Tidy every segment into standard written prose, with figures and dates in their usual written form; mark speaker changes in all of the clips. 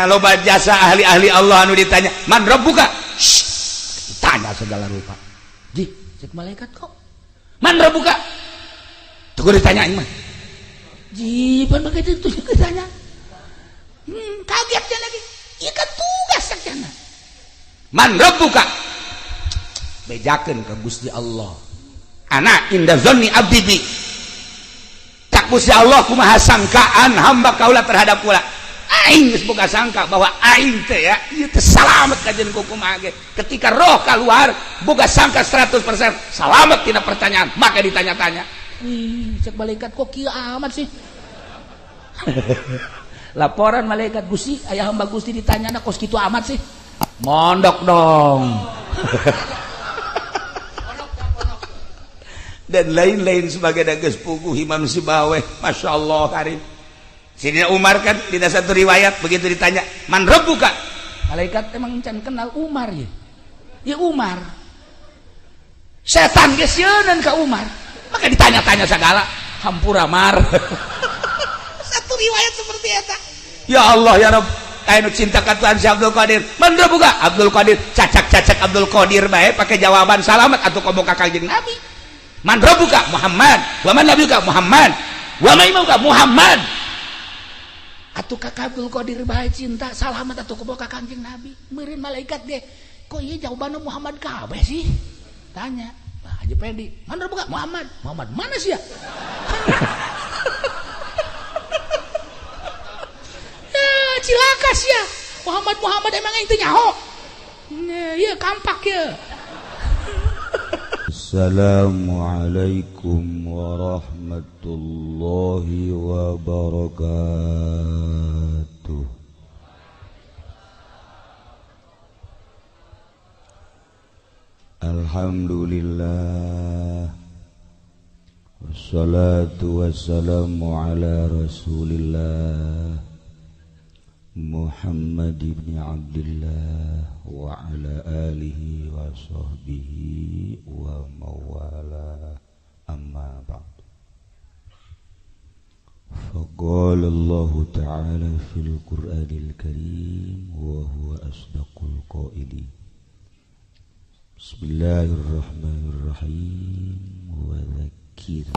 Speaker 1: Loba jasa ahli-ahli Allah anu ditanya man rabbuka, tanya segala rupa. Ji, cek malaikat kok man rabbuka tuh ditanya mah. Ji, pan begitu itu ditanya. Kaget dia lagi. Iya kan tugas sakjana. Man rabbuka, bejakeun ke Gusti Allah. Ana inda dzanni abdi bi. Cak Gusti Allah, kumaha sangkaan hamba kaula terhadap kula? Aing geus boga sangka bahwa aing teh ya ieu teh salamet kajen ku kumaha ge. Ketika roh keluar boga sangka 100% salamet tina pertanyaan, maka ditanya-tanya. Ih, cek malaikat kok kieu amat sih? Laporan malaikat, Gusti, ayah hamba Gusti ditanya kos kitu amat sih. Mondok dong. Dan lain-lain sebagai dages puguh Imam Sibaweh, Masya Allah karim. Sidina Umar kan di satu riwayat begitu ditanya man rabbuka, malaikat emang can kenal Umar ya. Ya Umar setan geus sieunan ka Umar, maka ditanya-tanya segala hampura mar. Satu riwayat seperti eta. Ya Allah ya Rabb, aya nu cinta ka Tuhan si Abdul Qadir, man rabbuka Abdul Qadir, cacak-cacak Abdul Qadir bae pakai jawaban salamat atuh komo ka Kanjeng Nabi. Man rabbuka Muhammad, wa man nabiyuka Muhammad, wa man imamuka Muhammad. Atuh ka Abdul Qadir bae cinta salamat atuh komo ka Kanjeng Nabi. Meureun malaikat deh, kok ieu jawabanna Muhammad kabeh sih? Tanya, Pak Haji Pedi, man rabbuka Muhammad. Muhammad mana sih ya? Ya cilaka sih ya. Muhammad Muhammad emang itu nyaho. Iya kampak ya.
Speaker 2: Assalamualaikum warahmatullahi wabarakatuh. Alhamdulillah, wassalatu wassalamu ala rasulillah Muhammad ibn Abdillah wa ala alihi wa sahbihi wa mawala, amma ba'd. Faqala Allah ta'ala fil Qur'anil Karim wa huwa asdaqul qailin. Bismillahirrahmanirrahim. Wa dzakir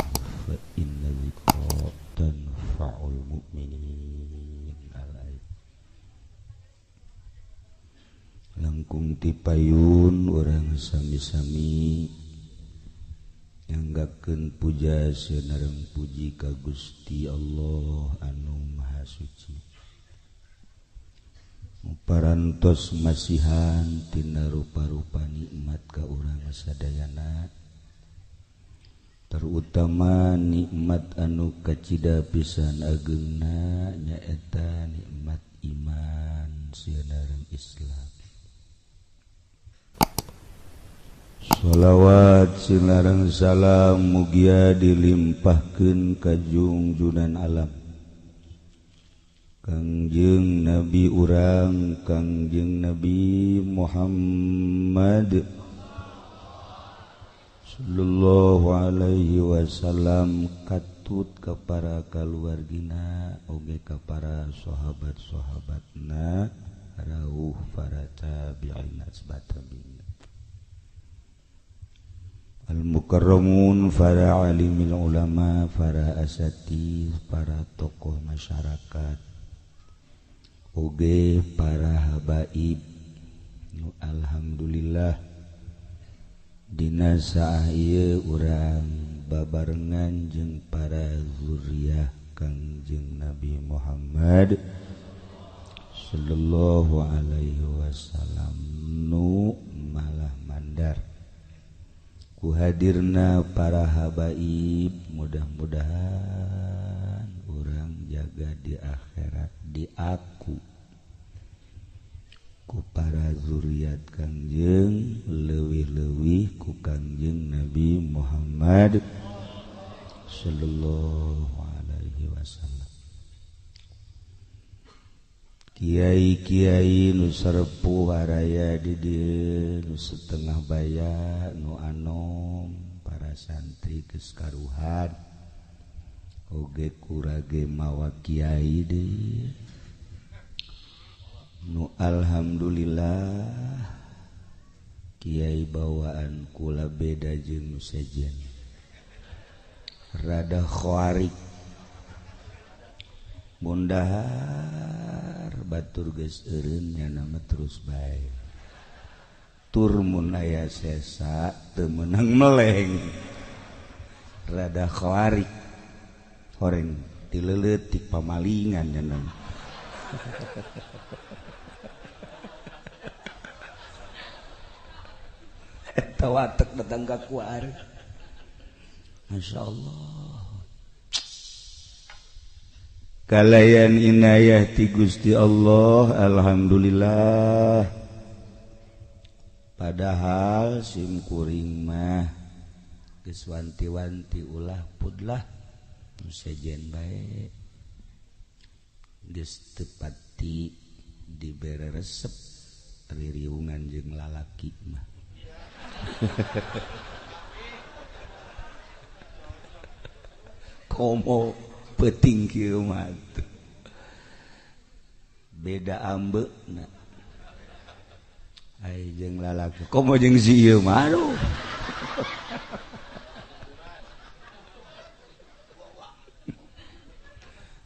Speaker 2: fa inna dzikra tanfa'ul mu'minin. Langkung tipayun urang sami-sami nyanggakeun puja sareng puji ka Gusti Allah anu Maha Suci. Parantos masihan tina rupa-rupa nikmat ka urang sadayana, terutama nikmat anu kacida pisan ageungna nyaeta nikmat iman sareng Islam. Sholawat sinareng salam mugia dilimpahkeun ka jungjunan alam Kangjeng Nabi urang Kangjeng Nabi Muhammad sallallahu alaihi wasallam, katut ka para kaluargina oge ka para sahabat-sahabatna rauh para tabi'in asbatabi'in al-mukarramun, para alimil ulama, para asatidz, para tokoh masyarakat, oge para habaib. Alhamdulillah dina saah ieu urang babarengan jeung para zuriyah Kangjeng Nabi Muhammad sallallahu alaihi wasallam nu malah mandar kuhadirna para habaib. Mudah-mudahan urang jaga di akhirat diaku ku para zuriat Kangjeng, leuwih-leuwih ku Kangjeng Nabi Muhammad sallallahu alaihi wasallam. Kiai-kiai nu sarepuh araya di dieu, nu setengah baya, nu anom, para santri geus karuhan oge kurage mawa kiai deui. Nu alhamdulillah kiai bawaan kula beda jeung nu sejen. Rada khawarik. Mun dahar batur geus eureun nya mah terus bae. Tur mun aya sesa teu meunang meleng. Rada khawarik. Horeng tileuletik pamalingan nya mah. Eta watek datang ka kuari. Masya Allah. Kalayan inayah ti Gusti Allah, alhamdulillah. Padahal sim kuring mah geus wanti-wanti ulah pudlah nu sejen bae. Geus teu pati dibere resep ririungan jeung lalaki mah. Komo peuting kieu mah beda ambeuna ai jeung lalaki komo jeung si ieu mah aduh.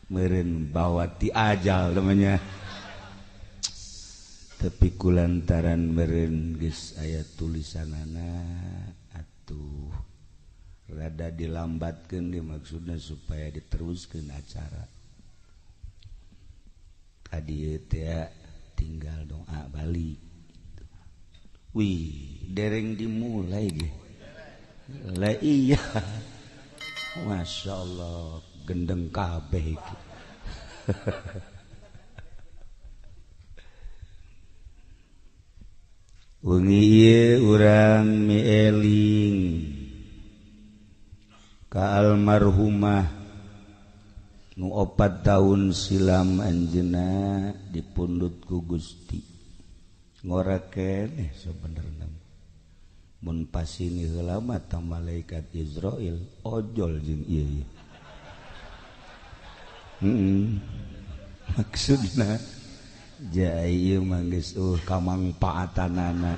Speaker 2: Meureun bawa ti ajal namanya tapi kulantaran meureun geus aya tulisanana atuh rada dilambatkeun dimaksudna supaya diteruskeun acara. Tadi teh tinggal doa balik. Wih, dereng dimulai ge. Lah iya. Masya Allah, gendeng kabeh iki. Wengi ieu urang mieling ka almarhumah nu 4 tahun silam anjeunna dipundhut ku Gusti. Ngora keneh sabenerna. Mun pasini heula mah ta malaikat Israil ojol jeung ieu. Maksudna jai ieu mah geus kamangpaatanana.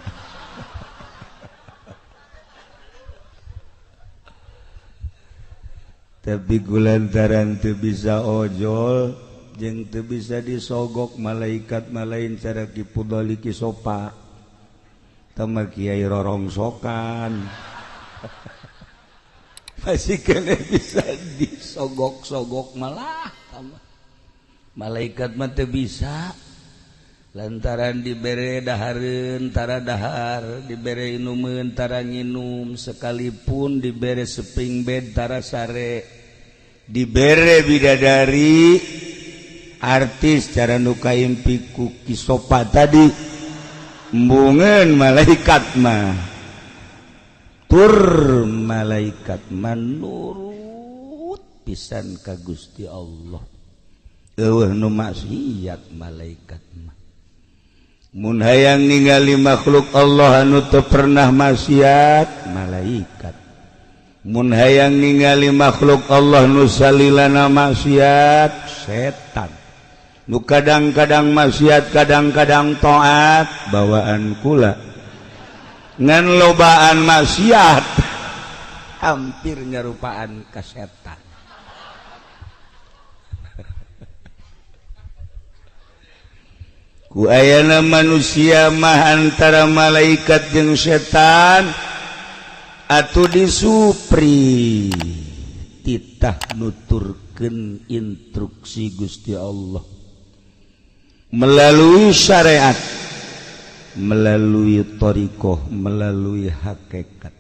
Speaker 2: Tapi kulantaran teu bisa ojol jeung teu bisa disogok malaikat malain cara kipudoli kisopa tama kiai rorongsokan. Masih kena bisa disogok-sogok malah tama malaikat mah teu bisa lantaran dibere dahareun tara dahar, dibere inumeun tara nginum, sekalipun dibere seping bed tara sare, dibere bidadari artis cara nu kaimpi ku kisopa tadi embungeun malaikat mah tur malaikat mah nurut pisan ka Gusti Allah. Eueuh nu maksiat malaikat mah. Mun hayang ningali makhluk Allah anu teu pernah maksiat malaikat. Mun hayang ningali makhluk Allah nu salilana maksiat setan. Nu kadang-kadang maksiat kadang-kadang taat bawaan kula. Ngan lobaan maksiat hampir nyarupaan ka setan. Ku ayana manusia mah antara malaikat jeung setan atuh disupri titah nuturkeun instruksi Gusti Allah melalui syariat, melalui thariqah, melalui hakikat.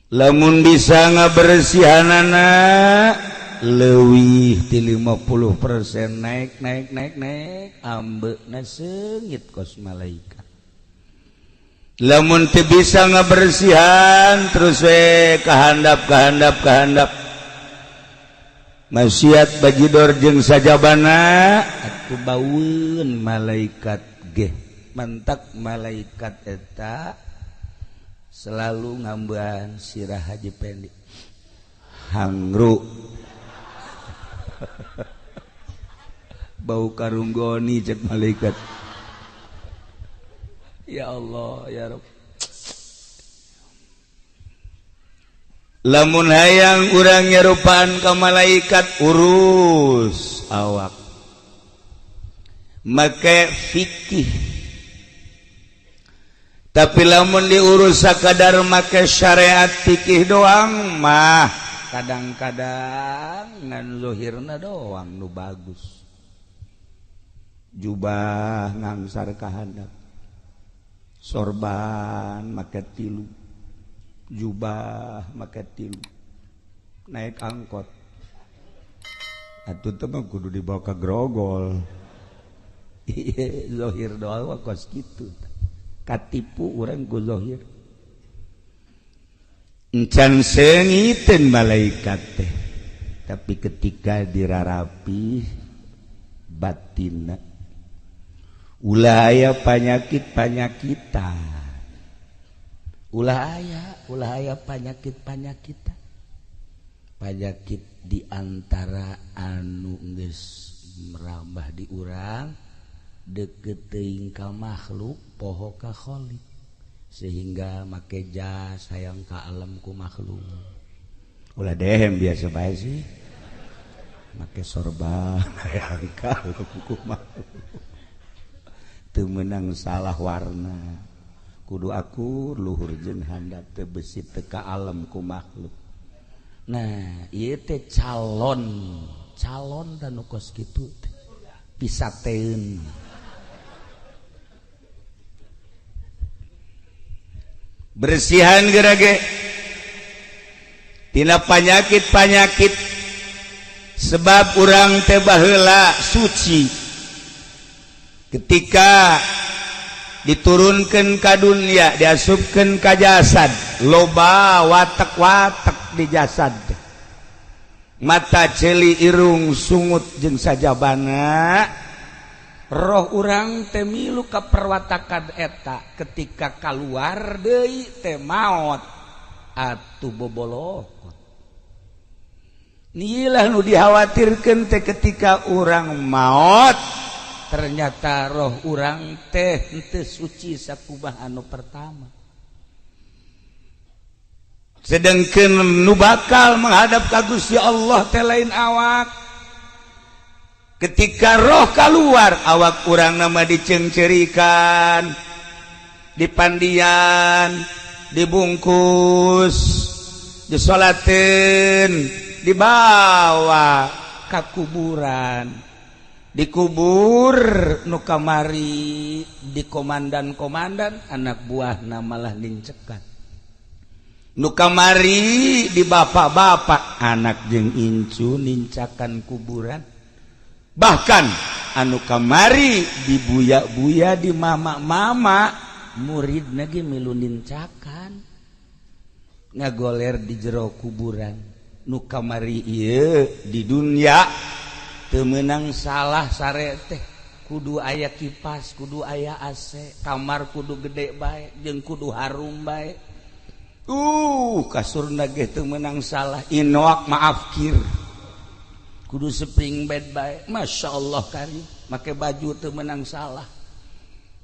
Speaker 2: Lamun bisa ngabersihanana leuwih ti 50% naik naik naik naik ambeuna seungit kos malaikat. Lamun teu bisa ngabersihan terus we kahandap kahandap kahandap maksiat bajidor jeung sajabana atuh baueun malaikat ge. Mantak malaikat eta selalu ngambean sirah Haji Pendi hangru.
Speaker 1: Bau karunggoni cek malaikat. Ya Allah ya Rabb. Lamun hayang urang nyerupaan ka malaikat urus awak. Make fikih. Tapi lamun diurus sakadar make syariat fikih doang mah kadang-kadang ngan zuhirna doang nu bagus. Jubah ngangsar ka handap. Sorban make tilu, jubah make tilu, naik angkot. Atuh teh mah kudu dibawa ka grogol. Ieu zahir doang mah kos kitu. Katipu urang ku zahir. Encan seungiteun malaikat teh. Tapi ketika dirarapi batinna ulah aya panyakit-panyakitan, ulah aya panyakit-panyakitan, panyakit diantara anu geus merambah di urang deket teuing ka makhluk poho ka khalik sehingga make jas hayang ka alam ku makhluk. Ulah dehem biasa bae sih make sorban hayang ka alam ku makhluk. Teu meunang salah warna kudu akur luhur jeung handap teu besi teu ka alam ku makhluk. Nah ieu teh calon calon dan nu kos kitu teh pisateun. Bersihan gerage tina panyakit-panyakit sebab urang teh baheula suci. Ketika diturunkan ka dunia diasupkeun ka jasad loba watek-watek di jasad mata ceuli irung sungut jeung sajabana roh urang teh milu ka perwatakan eta ketika kaluar deui teh maot atuh bobolokot. Nilah nu dikhawatirkeun teh ketika urang maot ternyata roh urang teh henteu suci sakumaha anu pertama. Sedangkan nu bakal menghadap ka Gusti Allah teh lain awak. Ketika roh keluar awak urang nama diceungceurikan, dipandian, dibungkus, disolateun, dibawa ka kuburan. Dikubur nu kamari di komandan-komandan anak buahna malah nincekan. Nu kamari di bapak-bapak anak jeung incu nincakan kuburan. Bahkan anu kamari di buya-buya di mama-mama muridna ge milu nincakan. Ngagoler di jero kuburan. Nu kamari ieu di dunia teu meunang salah sare teh kudu aya kipas kudu aya AC kamar kudu gede bae jeung kudu harum bae. Kasurna ge teu meunang salah inoak maaf kir kudu spring bed bae. Masya Allah karim make baju teu meunang salah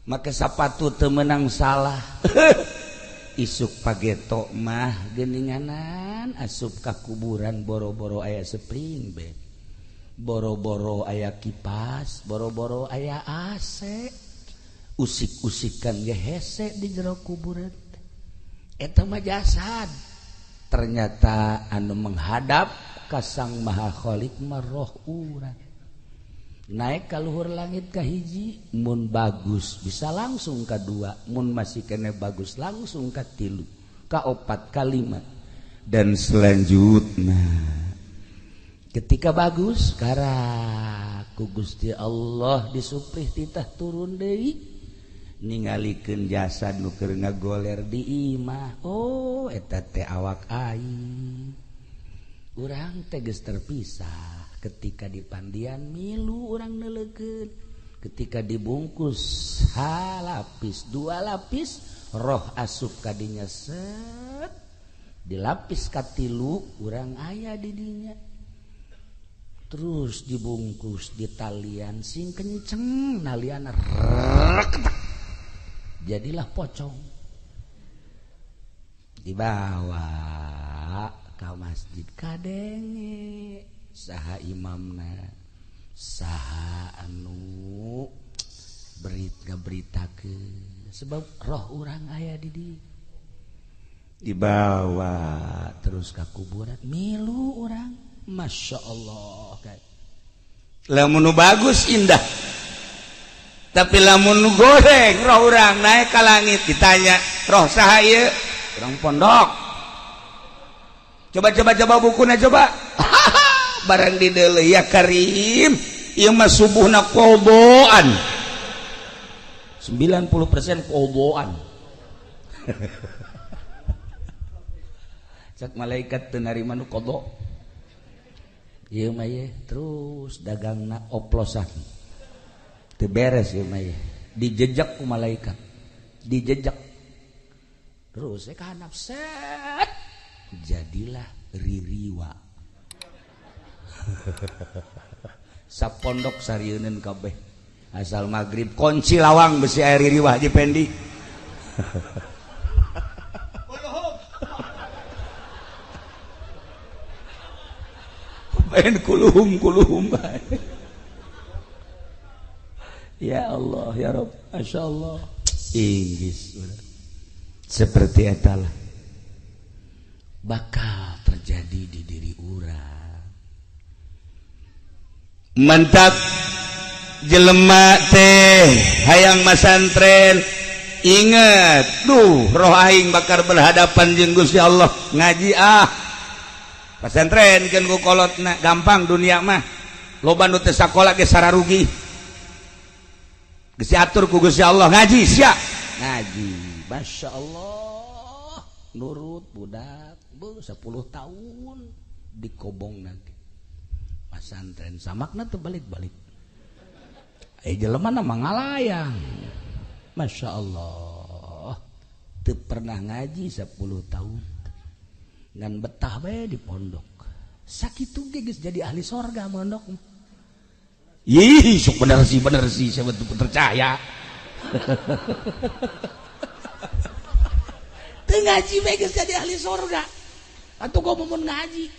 Speaker 1: make sapatu teu meunang salah. Isuk pageto mah geuninganan asup ka kuburan boro-boro aya spring bed, boro-boro aya kipas, boro-boro aya AC, usik-usikan ge hese di jero kuburan. Eta mah jasad. Ternyata anu menghadap ka Sang Maha Khalik mah roh urang. Naik ka luhur langit ka hiji, mun bagus bisa langsung ka dua, mun masih kene bagus langsung ka tilu, ka opat, ka lima, dan selanjutnya. Ketika bagus karak ku Gusti Allah disuprih titah turun deui ningalikeun jasad nu keur ngagoler di imah. Oh eta teh awak aing. Urang teh geus terpisah ketika dipandian milu urang neuleukeun, ketika dibungkus halapis dua lapis roh asup kadinya set dilapis katilu urang aya di dinya. Terus dibungkus di talian sing kenceng nalian reketek. Jadilah pocong. Dibawa ke masjid kadenge saha imamna saha anu berita beritakeun sebab roh urang aya di dieu. Dibawa terus ke kuburan milu urang Masya Allah kayak
Speaker 2: lamun nu bagus indah tapi lamun nu goreng roh urang naik ke langit ditanya roh saha ieu urang pondok coba coba coba bukuna coba barang dideuleu ya karim ieu mah subuhna qodoan 90% qodoan.
Speaker 1: Cak malaikat teu narima nu qada. Ieu mah ye terus dagangna oplosan. Teu beres ieu mah ye. Dijejak ku malaikat. Dijejak. Terus ka handap set.
Speaker 2: Jadilah ririwa. Sapondok sarieuneun kabeh. Asal maghrib kunci lawang besi air ririwa Haji Pendi. Main kuluhum kuluhum. Ya Allah ya Rabb, Masya Allah. Inggris seperti etalah
Speaker 1: bakal terjadi di diri urang.
Speaker 2: Mantap jelema teh hayang masantren inget duh roh aing bakal berhadapan jeung Gusti Allah ngaji ah pesantren keun ku kolotna gampang dunia mah loba nu teu sakola ge sararugi geus diatur ku Gusti Allah ngaji sia
Speaker 1: ngaji Masya Allah nurut budak bu 10 tahun dikobong lagi pesantren samakna teu balik-balik jelema na mangalayang Masya Allah teu pernah ngaji 10 tahun ngan betah bae di pondok sakitu ge geus jadi ahli sorga mondok.
Speaker 2: Ih sok bener sih saya betul percaya.
Speaker 1: Teu ngaji bae geus jadi ahli sorga atuh gua mun ngaji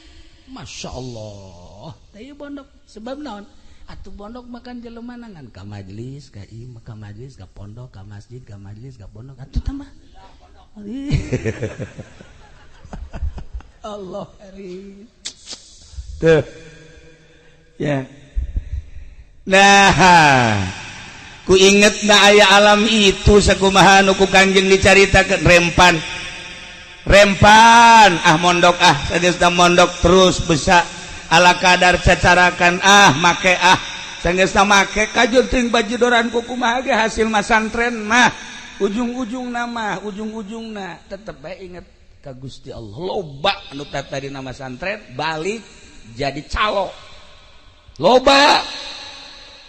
Speaker 1: Masya Allah teh pondok sebab naon atuh pondok makan jelema ngan ka majelis ka ieu ka majelis ka pondok ka masjid ka majelis ka pondok atuh tambah Allah karim
Speaker 2: tuh ya. Nah ku inget na aya alam itu sakumaha nu ku Kanjeng dicaritakeun rempan rempan ah mondok ah sageusna mondok terus bisa ala kadar cacarakan ah make ah sageusna make kajur teuing bajidoran ku kumaha ge hasil masantren mah ujung-ujungna mah ujung-ujungna
Speaker 1: tetep bae inget ka Gusti Allah loba anu tadi nama santren balik jadi calo
Speaker 2: loba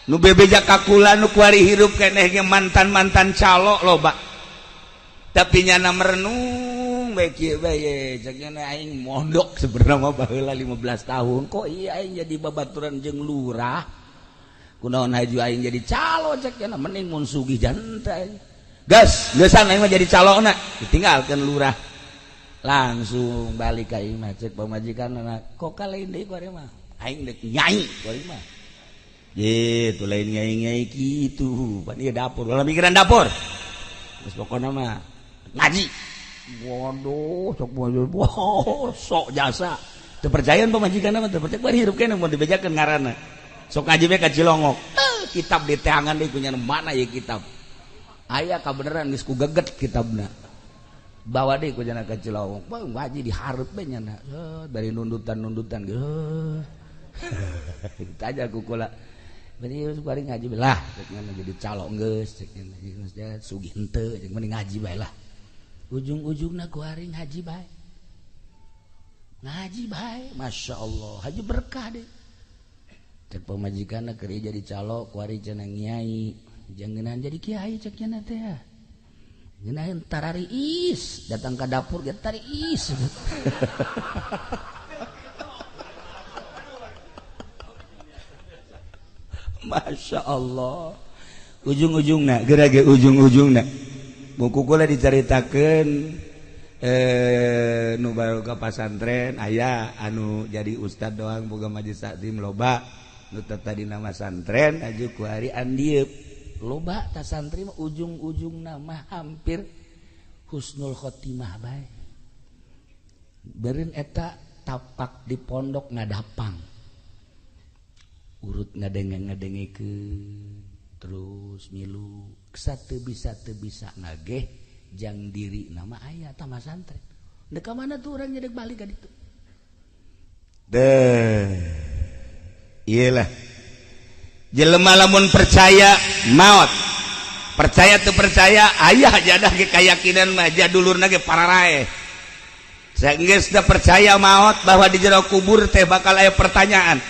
Speaker 2: nu bebeja kakula nu kuari hirup keneh ge mantan-mantan calo loba tapi nyana merenung bae kieu bae cek nyana aing mondok sebenarnya mah baheula 15 tahun
Speaker 1: kok iya aing jadi babaturan jeung lurah kunaon haju aing jadi calo cek nyana mending mun sugih janta aing
Speaker 2: gas geusan aing mah jadi calona ditinggalkeun lurah
Speaker 1: langsung balik ka imah cek pamajikan kok kalain deui ku ari mah aing deuk nyai ku ari mah
Speaker 2: gitu lain nyai-nyai kitu pan ieu dapur ulah mikiran dapur geus pokona mah ngaji
Speaker 1: waduh sok wow, sok jasa
Speaker 2: teu percayaan pamajikan mah teu percaya bari hirup keneh mun dibejakeun ngaranna sok ngaji we ka Cilongok
Speaker 1: kitab di teangan deui kunyana mana ieu kitab aya kabeneran geus ku geget kitabna bawa deui ku jana ka Cilongok ngaji dihareup we nyana dari nundutan-nundutan geus
Speaker 2: ditanya ku kula bari bari ngaji lah cek nyana jadi calok geus cek nyana sugih henteu cek mending ngaji bae lah
Speaker 1: ujung-ujungna ku ari ngaji bae ngaji bae Masya Allah haji berkah deh cek pamajikanna keur jadi calok ku ari cenah nyai jangan jadi kiai cek nyana teh ngeunaheun tarariis datang ka dapur ge tariis
Speaker 2: Masya Allah, ujung-ujungna geura ge ujung-ujungna buku kula dicaritakeun nu baru ka pasantren aya anu jadi ustad doang boga majelis taklim loba nu tadi nama santren aju ku hari andieup
Speaker 1: loba ta santri mah ujung-ujungna mah hampir husnul khotimah bae. Beureun eta tapak di pondok ngadapang urut ngadenge-ngadengekeun terus milu teu bisa ngageh jang diri nama aya tama santren. Dek ka mana tuh orangnya dek balik ka ditu.
Speaker 2: Deh. Iyalah. Jelema lamun percaya maot. Percaya teu percaya aya jadah ge kayakinan mah jadulurna ge pararae. Saenggeus da percaya maot bahwa di jero kubur teh bakal aya pertanyaan.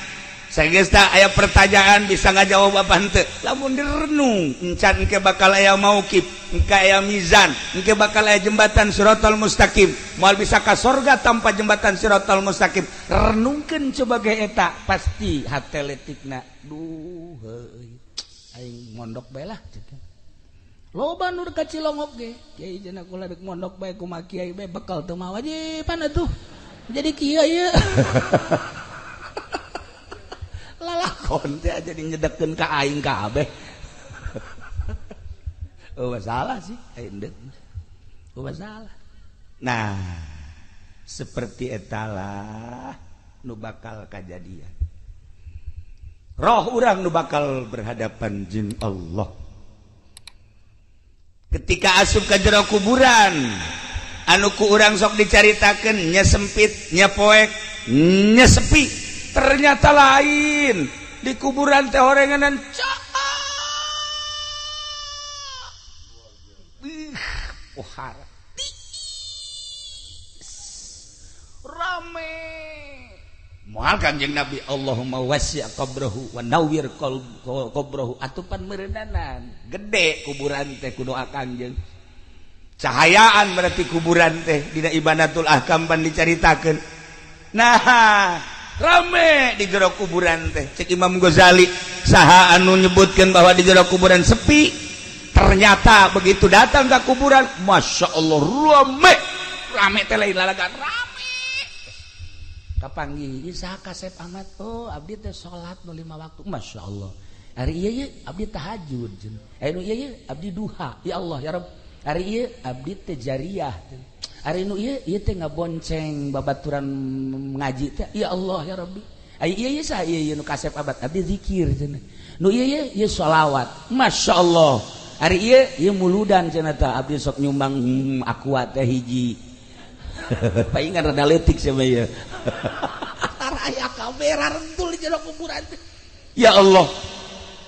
Speaker 2: Saenggeus da aya pertanyaan bisa ngajawab apa henteu. Lamun direnung encan engke bakal aya mauqif, engke aya mizan, engke bakal aya jembatan siratal mustaqim. Moal bisa ka sorga tanpa jembatan siratal mustaqim. Renungkeun coba ge eta pasti hate letikna. Duh heuy.
Speaker 1: Aing mondok bae lah cek. Loba nu ka Cilongok ge, kiai cenah kula dek mondok bae kumaha kiai bae bekal teu mawa wajiban atuh. Jadi kieu ieu. Lalakon teh jadi nyedekkeun ka aing kabeh. Oh masalah sih, aing deuk. Oh masalah.
Speaker 2: Nah, seperti etalah nu bakal kajadian. Roh urang nu bakal berhadapan jeung Allah. Ketika asup ka jero kuburan, anu ku urang sok dicaritakeun nya sempit, nya poek, nya sepi, ternyata lain. Di kuburan teh orenganan cak. Pohara.
Speaker 1: Rame. Moal Kanjeng Nabi Allahumma wasi' qabrahu wa nawwir qabrahu atupan meureunana gede kuburan teh ku doa Kanjeng.
Speaker 2: Cahayaan berarti kuburan teh dina Ibanatul Ahkam pan dicaritakeun. Nah, rame di jero kuburan teh. Cek Imam Ghazali saha anu nyebutkeun bahwa di jero kuburan sepi, ternyata begitu datang ke kuburan, Masya Allah rame.
Speaker 1: Rame teh lain lalagan rame. Kapanggih ieu saha kasep amat, oh abdi teh salat nu 5 waktu, Masya Allah. Ari ieu ye abdi tahajud cenah. Ari nu ieu ye abdi duha, ya Allah ya Rabb. Ari ieu abdi teh jariyah cenah. Ari nu ieu ieu teh ngabonceng babaturan ngaji teh, ya Allah ya Rabbi. Ari ieu ye saha ieu ye nu kasep amat, abdi zikir cenah. Nu ieu ye ieu sholawat, Masya Allah. Ari ieu ieu muludan cenah tah abdi sok nyumbang aqua teh hiji. Paingan rada leutik sia mah ieu. Aya kamera rentul di jero kuburan teh.
Speaker 2: Ya Allah,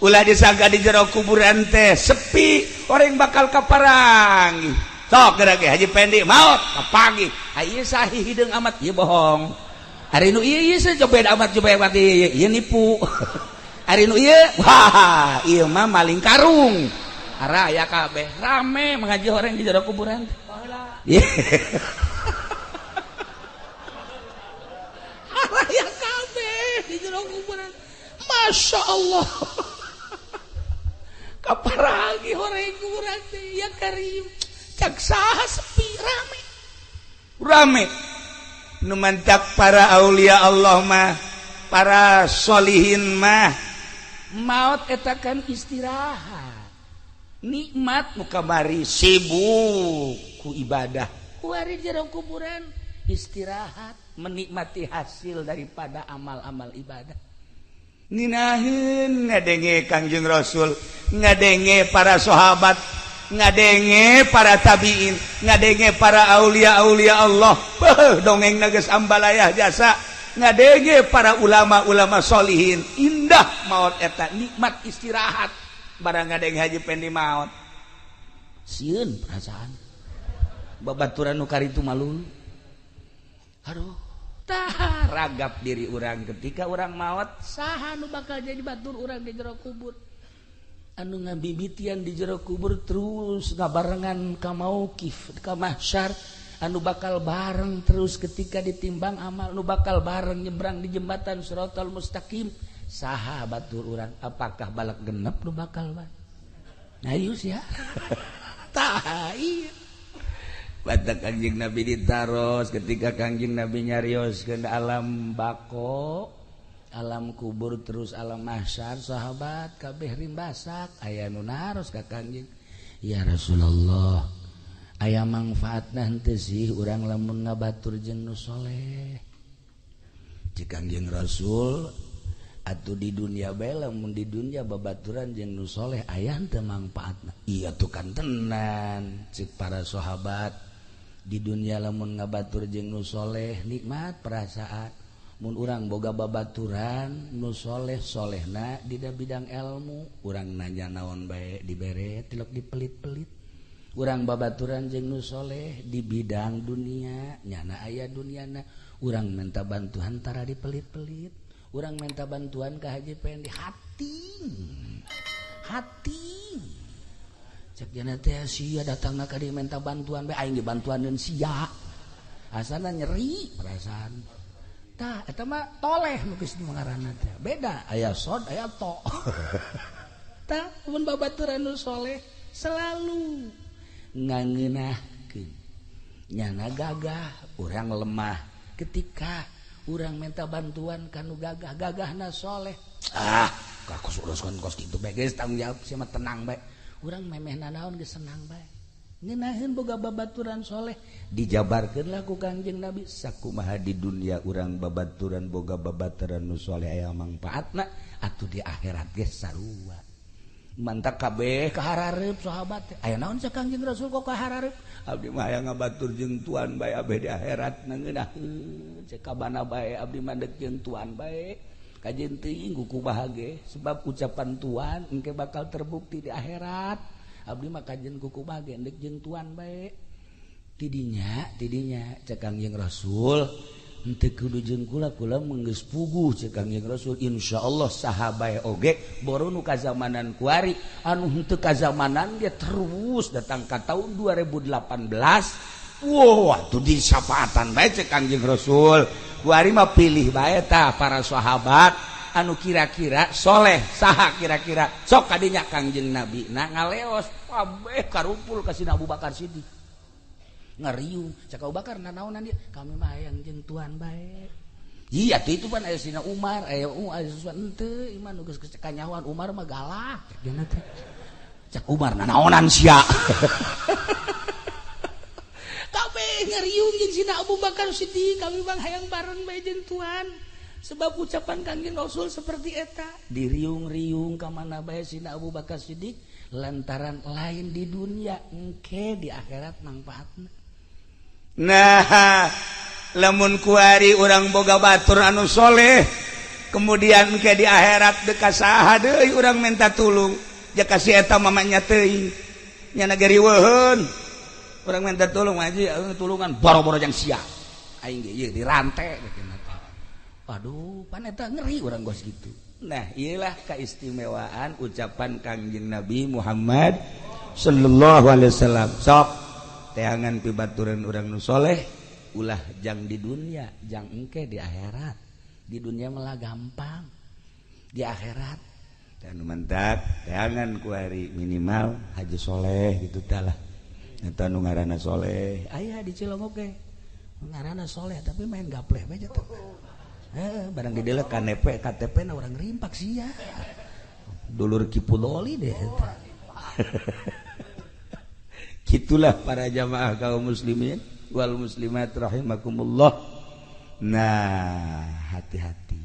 Speaker 2: ulah disangka di jero kuburan teh sepi, orang bakal kaparangi. Sok geura ge Haji Pendi maot kapanggih.
Speaker 1: Ieu sahi hideung amat ieu bohong. Ari nu ieu ieu cobed amat cobed amat ieu ieu nipu. Ari nu ieu wah ieu mah maling karung. Ara aya kabeh rame mengaji orang di jero kuburan teh. Aya kabeh di jero kuburan. Masya Allah. Kaparagi orang kuburan teh ya karim. Cak saha sepi rame.
Speaker 2: Rame. Nu mantak para aulia Allah mah, para solihin mah
Speaker 1: maot eta kan istirahat. Nikmat
Speaker 2: nu kamari sibuk ku ibadah.
Speaker 1: Kuari jero kuburan istirahat, menikmati hasil daripada amal-amal ibadah.
Speaker 2: Ninaheun ngadenge Kangjeng Rasul, ngadenge para sahabat, ngadenge para tabiin, ngadenge para aulia-aulia Allah. Beuh, dongeng geus ambalayah jasa. Ngadenge para ulama-ulama solihin. Indah maot eta, nikmat istirahat. Barang ngadenge Haji Pendi maot.
Speaker 1: Sieun perasaan. Babaturan nu karitu malu. Aduh, tah ragap diri urang ketika urang maot, saha nu bakal jadi batur urang di jero kubur. Anu ngabibitian di jero kubur terus ngabarengan ka mauqif, ka mahsyar, anu bakal bareng terus ketika ditimbang amal, nu bakal bareng nyebrang di jembatan siratal mustaqim. Saha batur urang, apakah balak genep nu bakal bae? Ayo sia. Tah iya. Batak Kangjeng Nabi ditaros ketika Kangjeng Nabi nyarios ke alam bako, alam kubur, terus alam mahsyar, sahabat kabeh rimbasak, aya nu naros ka Kangjeng, "Ya Rasulullah, aya manfaatna henteu sih urang lamun ngabatur jeung nu soleh?" Cek Kangjeng Rasul, "Atuh di dunia bae, lamun di dunia babaturan jeung nu soleh aya henteu manfaatna?" "Iya tuh kan tenan," cek para sahabat, "di dunia lamun ngabatur jeung nu soleh nikmat perasaan. Mun urang boga babaturan nu soleh, solehna di bidang ilmu, urang nanya naon bae dibere, tilok dipelit-pelit. Urang babaturan jeung nu soleh di bidang dunia, nyana aya duniana, urang minta bantuan tara dipelit-pelit. Urang minta bantuan ke Haji Pendi, hati hati." Cek jana teh, "Sia datang ka dieu minta bantuan bae, aing dibantuaneun sia." Asana nyeri perasaan. Tah eta mah toleh nu geus ngaranna teh. Beda, aya sod aya to. Tah mun babaturan nu soleh selalu ngangeunahkeun. Nyana gagah, urang lemah. Ketika urang minta bantuan kanu gagah, gagahna soleh. Ah, kos uruskeun kos kitu bae geus tanggung jawab sia mah, tenang bae. Urang memeh nanaon geus senang bae. Ngeunaheun boga babaturan soleh. Dijabarkeun lah ku Kangjeng Nabi sakumaha di dunia urang babaturan, boga babaturan nu soleh aya mangpaatna, atuh di akhirat ge sarua. Mantak kabeh kaharareup sahabat teh. "Aya naon sa Kangjeng Rasul kok kaharareup?" "Abdi mah hayang ngabatur jeung tuan bae abeh di akhirat, ngeunaheun cek kabana bae, abdi mah deuk jeung tuan bae. Kajeun teuing kumaha ge, sebab ucapan tuan engke bakal terbukti di akhirat. Abdi mah kajeun kumaha ge deuk jeung tuan bae." Tidinya tidinya cek Kangjeng Rasul, "Henteu kudu jeung kula, kula mah geus puguh." Cek Kangjeng Rasul, "Insyaallah saha bae oge, boro nu kazamanan kuari, anu henteu kazamanan ge terus datang ka tahun 2018. Wow, atuh disapaatan bae." Cek Kangjeng Rasul, "Kuari mah pilih bae tah para sahabat anu kira-kira soleh saha kira-kira, sok kadinya." Kangjeng Nabi nah ngaleos, kabeh karumpul ka Sina Abu Bakar Siddiq, ngariung. Cek Abu Bakar, "Nanaonan dia?" "Kami mah hayang jeung tuan bae." "Iya tuh, itu pan aya Sina Umar, aya aya sesuatu." "Henteu, iman geus kanyahoan Umar mah galak," cek dia teh. Cek Umar, "Nanaonan sia?" Kabeh ngariung jeung Sina Abu Bakar Siddiq, "Kami bang hayang bareng bae jeung tuan, sebab ucapan Kangjeng Rasul seperti eta." Diriung-riung ka mana bae Sina Abu Bakar Siddiq, lantaran lain di dunia, engke di akhirat manfaatna.
Speaker 2: Nah, lamun kuari urang boga batur anu soleh, kemudian ke di akhirat deka saha deui urang minta tulung? Jaka si eta mamanya teuing nya gariweuheun, urang minta tulung aja, tulungan boro-boro jang sia, aing ge ieu dirante gitu. Waduh, pan eta ngeri urang gos gitu.
Speaker 1: Nah, iyalah keistimewaan ucapan Kangjeng Nabi Muhammad sallallahu alaihi wasallam. Sok teangan pibaturan urang nu soleh, ulah jang di dunia, jang engke di akhirat. Di dunia malah gampang, di akhirat
Speaker 2: dan mantap. Teangan kuari minimal haji soleh gitu talah. Eta nu ngaranna soleh.
Speaker 1: Aya di Cilongok ge ngaranna soleh, tapi main gapleh bae teh. Barang didelek KTP, KTP na urang rimpak sia. Dulur Kipudoli deh eta.
Speaker 2: Gitulah para jamaah kaum muslimin wal muslimat rahimakumullah. Nah, hati-hati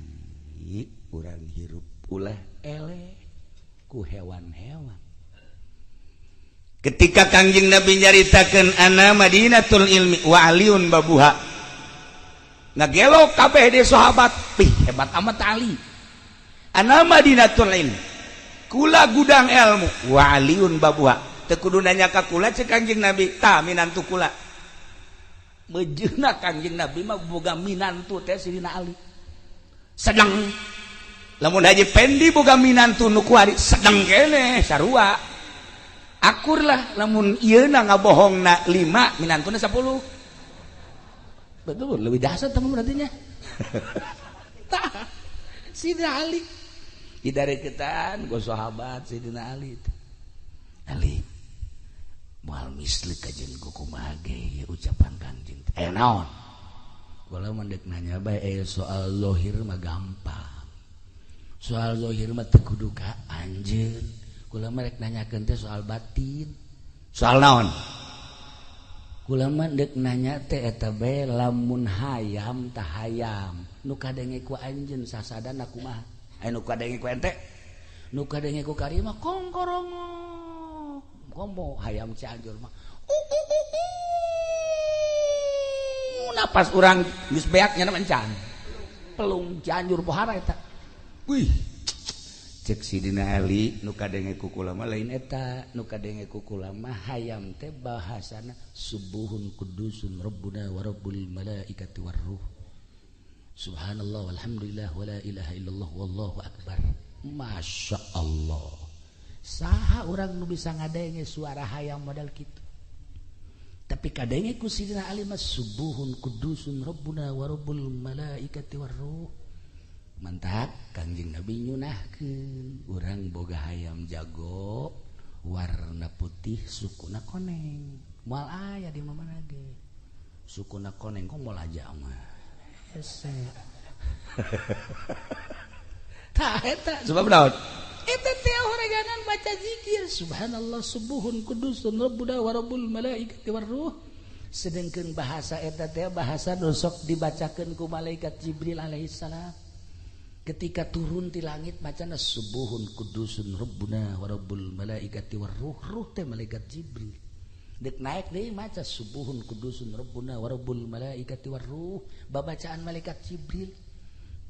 Speaker 2: urang hirup, ulah
Speaker 1: eleh ku hewan-hewan.
Speaker 2: Ketika Kangjeng Nabi nyaritakeun ana Madinatul ilmi wa aliun babuha, ngagelo kabeh di sahabat, "Pih, hebat amat Ali." Ana Madinatul ilmi, kula gudang ilmu, wa aliun babuha, teu kudu nanya ka kula, cek Kangjeng Nabi. Tah, minantu kula
Speaker 1: mejeuna. Kangjeng Nabi mah boga minantu teh Sidina Ali sedang.
Speaker 2: Lamun Haji Pendi boga minantu nu kuari sedang kene sarua akur lah. Lamun ieu na ngabohongna 5, minantuna 10.
Speaker 1: Betul, lebih dasar teman berarti nya. Tah, Sidina Ali. Didareketan ku sahabat Sayyidina Ali. Ali moal misli ka jeung kumaha ge ucapan Kangjeng. Eh naon? Kula mah deuk nanya bae soal zahir mah gampang. Soal zahir mah teu kudu ka anjeun. Kula mah rek nanyakeun teh soal batin. Soal naon? Kula mah deuk nanya teh eta bae lamun hayam tah hayam nu kadenge ku anjeun sasadana kumaha? Aya nu kadenge ku ente? Nu kadenge ku karima kongkorongok. Komo hayam Cianjur mah. Napas urang geus beak nya encan. Pelung Cianjur pohara eta. Wih. Cek Sidina Ali nu kadenge ku kula mah lain eta, nu kadenge ku kula mah hayam teh bahasana subuhun kudusun rabbuna wa rabbul malaikati warruh. Subhanallah walhamdulillah wala ilaha illallah wallahu akbar. Masya Allah. Saha urang nu bisa ngadenge suara hayam model kitu. Tapi kadenge ku Sidina Ali mah subuhun kudusun rabbuna wa rabbul malaikati warruh. Mantap Kangjeng Nabi nyunahkeun urang boga hayam jago warna putih sukuna koneng. Moal aya di mana ge. Sukuna koneng kok moal aja mah. Hese. Tah eta sebab naon? Eta teh horeganan baca zikir subhanallah subuhun kudusun rabbuna wa rabbul malaikati warruh. Sedengkeun bahasa eta teh bahasa nu sok dibacakeun ku malaikat Jibril alaihissalam. Ketika turun di langit bacana subuhun kudusun rabbuna wa rabbul malaikati warruh. Ruh teh malaikat Jibril. Dek naik deui maca subuhun kudusun rabbuna wa rabbul malaikati warruh. Babacaan malaikat Jibril.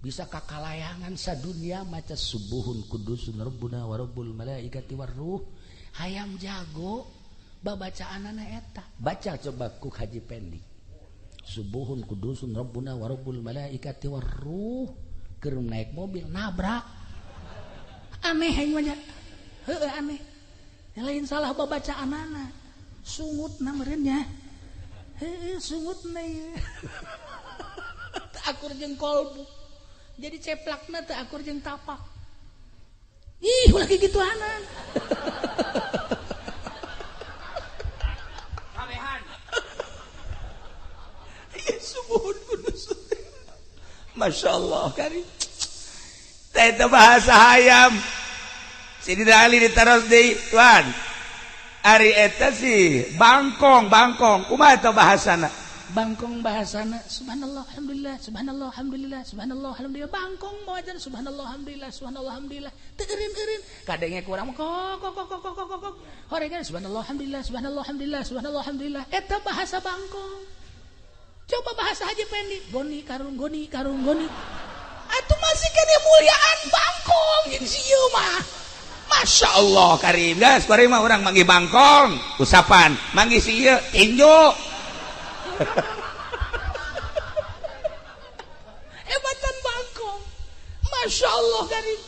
Speaker 1: Bisa kakalayangan sadunia maca subuhun kudusun rabbuna wa rabbul malaikati warruh. Hayam jago babacaanana eta. Baca coba ku Haji Pendi. Subuhun kudusun rabbuna wa rabbul malaikati warruh. Keur naik mobil nabrak. Aneh aing mah nya. Heueuh aneh. Lain salah babacaanana. Sungutna meureun nya. Heueuh sungutna ieu. Teu akur jeung kolbu. Jadi ceplakna teu akur jeung tapak. Ih, ulah kikituanan.
Speaker 3: Kabehan.
Speaker 2: Ieu subuhun kudus. Masya Allah kari. Teh bahasa hayam. Sidina Ali ditaros deui, tuan. Ari eta sih bangkong, bangkong. Kumaha eta bahasana?
Speaker 1: Bangkong bahasana subhanallah alhamdulillah subhanallah alhamdulillah subhanallah alhamdulillah. Bangkong mawajan subhanallah alhamdulillah subhanallah alhamdulillah. Teu eureun-eureun. Kadenge ku urang kok kok kok kok kok kok. Horegan subhanallah alhamdulillah subhanallah alhamdulillah subhanallah alhamdulillah. Eta bahasa bangkong. Coba bahasa Haji Pendi, goni karung goni karung goni. Atuh masih kene muliaan bangkong jeung si ieu mah.
Speaker 2: Masya Allah karim guys, karim mah urang manggih bangkong, usapan, manggih si ieu tinju.
Speaker 1: Hebatan bangkong. Masya Allah karim.